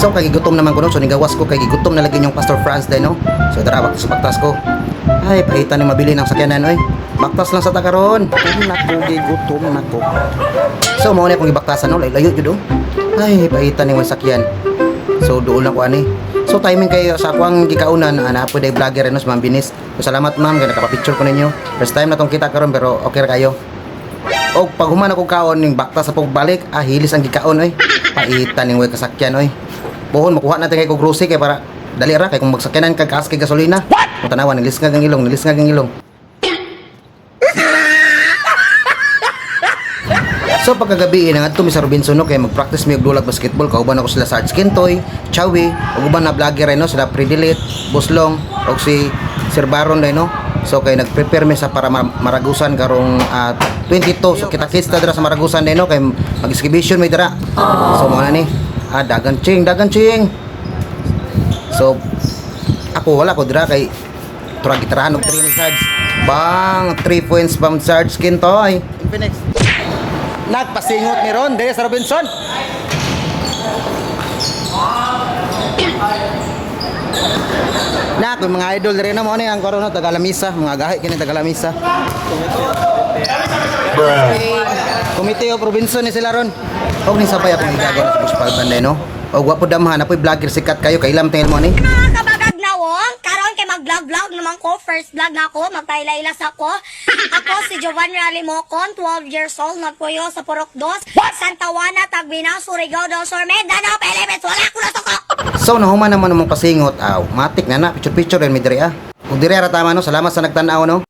So kay gigutom naman ko, no, so nigawas ko kay gigutom na lagi yung Pastor Franz din, no. So dara baktas baktas ko. Ay, pahitan ni mabili ng sakyanan oy. Baktas lang sa takaron. Gutom na ko, gigutom na ko. So mao na akong gibaktasan, no, layo jud oh. Ay, pahitan ni sakyan. So doon lang ko ani. So timing kayo sa akuang gikaunan ana po day vlogger no si Ma'am Binis. So, salamat ma'am kay nakapa-picture ko ninyo. First time na tong kita karon pero okay ra kayo. Og pag human ako kaon ning bakta sa pagbalik, ah hilis ang gikaon oy. Paitan ning way kasakyan oy. Buhon makuha natin kay kog grocery kay para dali ra kay kung magsakyanan kag kaas kay gasolina. Kung tanawa nilisngag ang ilong, nilisngag ang ilong. So pagkagabi na ngadto mi sa Robinson, no, kay mag-practice mi og dulag basketball, kauban ako sila Sarge Kintoy, Chawi, ug uban na vlogger no, sila Predilit, Buslong, ug si Sir Baron day no. So kay nag-prepare mi sa para Maragusan karong 22. So kita kits ta dira sa Maragusan day no kay mag-exhibition mi dira. So mo na ni. Ah, dagan ching, dagan ching. So ako wala ko dira kay tura gitarahan og 3 ni Sarge. Bang, 3 points from Sarge Kintoy. Infinix. Nagpasingot ni Ron diri sa Robinson. Nak, yung mga idol diri na mo ni ang karon tagalamisa, mga gahi kini tagalamisa. Committee of Robinson ni sila ron. Og ni sabay akong igagaw sa Buspalban day no. Og wa po damhan, apoy vlogger sikat kayo kay ilam tingil mo ni. Mga kabagag na wong, karon kay mag-vlog-vlog naman ko, first vlog na ako, magpailaylas ako. Ako si Jovan Ralimocon, 12 years old, nagpuyo sa Purok Dos, Santa Juana, Tagbina, Surigao del Sur, Mindanao, Philippines, wala ko nasuko! So nahuman naman mong pasingot, aw, matik na na, picture picture rin mi diri ah. Ug diri ra tama no, salamat sa nagtan-aw no.